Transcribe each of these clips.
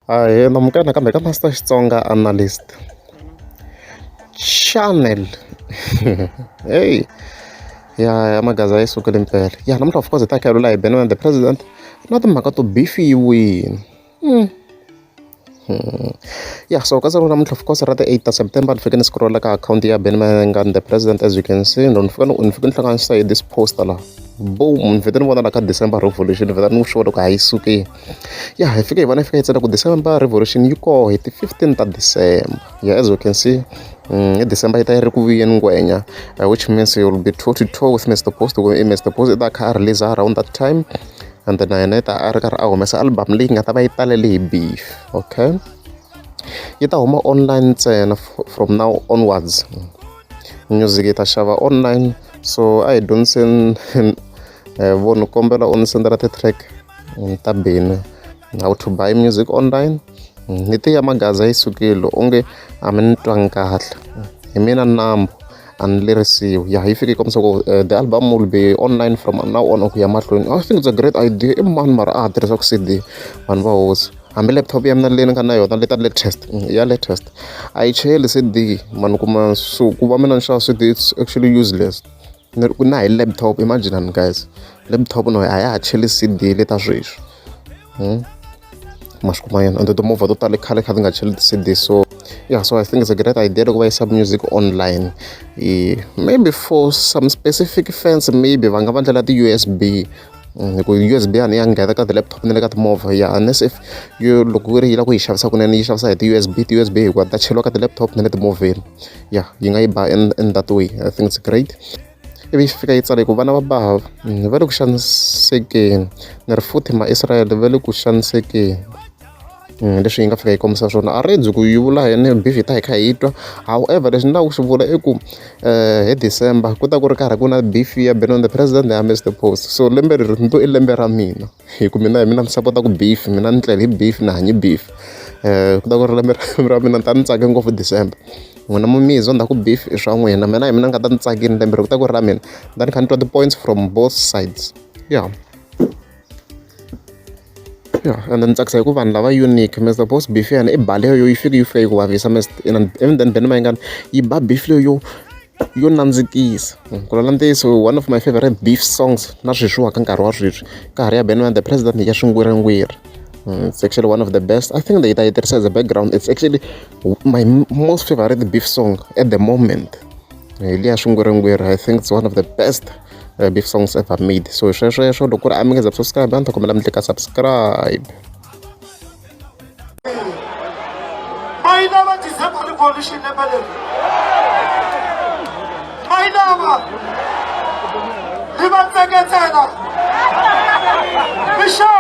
Ahee namukela nakambe ka Master Xitsonga Analyst Channel hey ya ya magaza yi sukile mpela ya namuntlha of course hi ta kha hi Benny the President na timhaka to beef yi wini. Ya so ka siku namuntlha of course ra ti 8 ta September ni fike ni scroll ka akhawunti ya Benny Mayengani the President, as you can see, ni fika ni fike ni hlanganisa hi this poster laha, boom, ni vhete ni vona la ka December Revolution, ni vheta ni sure loko a yi sukile. Ya, hi fike hi vona yi fika yi tsala ku December Revolution yi koho hi ti 15 ta December. Yeah, as you can see, hi December yi ta yi ri ku vuyeni ngwenya, which means you will be toe to toe with Mr Post. I Mr Post i ta kha a release around that time, and then na yena i ta a ri karhi a humesa album leyi nga ta va yi talele hi beef. Okay, yi ta huma online ntsena from now onwards. Music yi ta xava online, so a hi dyondziseni vo ni kombela u ni sendela ti-track ta Benny, how to buy music online. Ni ti ya magaza yi sukile onge a mi ni twangi kahle hi mina nambu a ni lerisiwi. Ya, yi fike yi kombisa ku the album will be online from now on ku ya mahlweni. I think it's a great idea. I mani mara a ha tirhisaka CD, vanhu va hosi? Hambi laptop ya mina leyi ni nga na yona leta latest, ya latest, a yi cheli CD mani kuma. So ku va mina ni xava CD, it's actually useless. Ni ri na hi laptop, imagine guys, laptop no a ya ha cheli CD leta sweswi. Ma swi kuma yena, ende timovha to tala khale kha ti nga cheli ti-CD. So yeah, so I think it's a great idea loko va yisa music online. Maybe for some specific fans, maybe va nga va ndlela ti-USB, hi ku USB a ni ya nghena ka ti-laptop na le ka timovha. Ya, unless if yo loko ku ri yi lava ku yi xavisa kunene, yi xavisa hi ti-USB, ti-USB hikuva ta cheriwa ka ti-laptop na le timovheni. Ya, yi nga yi ba in that way. I think it's great. Ivi yi fika yi tsala ku vana va bava va le ku xanisekeni, ni ri futhi ma-Israel va le ku xanisekeni. Leswi yi nga fika yi kombisa swona a ri ku yi vula yini beef, hi ta hi kha hi twa. However, lexi ni lavaka ku xi vula i ku hi December ku ta ku ri karhi ku na beef ya Benny the President ya Mr Post. So lembe leri ni to i lembe ra mina, hi ku mina hi mina ni sapotaka beef, mina ni tlele hi beef, ni hanyi beef. Ku ta ku ri lembe ra mina, ni ta ni tsake ngopfu December. N'wina mi zonda ku beef i swa n'wina, mina hi mina ni nga ta ni tsakini. Lembe ri ku ta ku ri ra mina, ni ta ni kha ni twa ti-points from both sides. Yeah, and ni tsakisa hi ku vanhu lava unique. Mr Post beef ya yena i ba leyo yi fika yi fika yi ku vavisa, even then Benny Mayengani yi ba beef leyo yo nandzikisa. Ku lwela ntiyiso, one of my favorite beef songs na sweswiwa ka nkarhi wa sweswi ka ha ri ya Benny the President ya Swingwiringwiri. It's actually one of the best. I think yi ta yi tirhisa as a background. It's actually my most favorite beef song at the moment, hi liya Swingwiringwiri. I think it's one of the best beef songs ever made. So swesweswo, loko ku ri a mi nge za subscribe, a ni ta kombela mi tlika subscribe. Ma yi lava December Revolution lembe leri? Ma yi lava? Ni va tseke ntsena mixo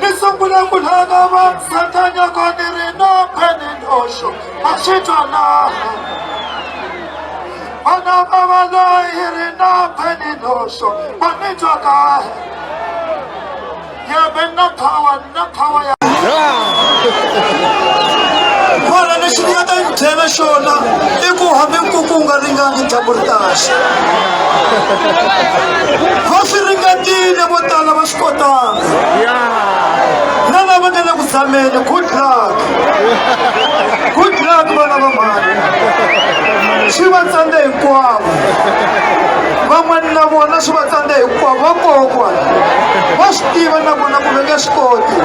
ni sungule ku lava va satanyoko ni ri no pheni noxo ma swi twa laha vana va valoyi ri na pheni noxo va ni twa kahle yebe na power na power ya mara lexi ni nga ta yi byela xona i ku hambi nkuku wu nga ringani dyambu ri taxa. Va swi ringetile vo tala, va swi kotanga, na lava nga le ku zameni, good luck, good luck. Vana va mhani swi va tsandze hinkwavo, van'wani na vona swi va tsandze hinkwavo. Va koho kwala va swi tiva na vona ku va nge swi koti.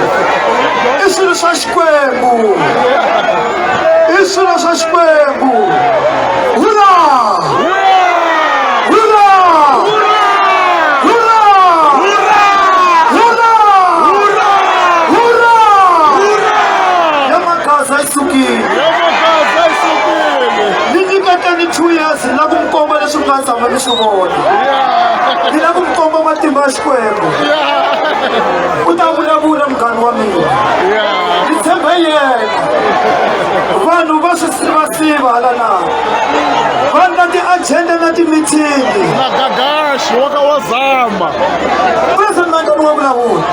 I swilo swa Xikwembu, i swilo swa Xikwembu. Hurra, hurra, hurra, hurra, hurra! Ya magaza yi sukile. Ni nyiketeni 2 years la ku mi komba leswi mi nga tshama mi swi vona. Ni la ku mi komba matimba ya Xikwembu. U ta vulavula munghani wa mina, ni tshembe yena. Vanhu va swi sivasiva hala na vanhu na ti-agenda na ti-meeting. Na gagashi wa ka wa zama. President Mayengani wa vulavula.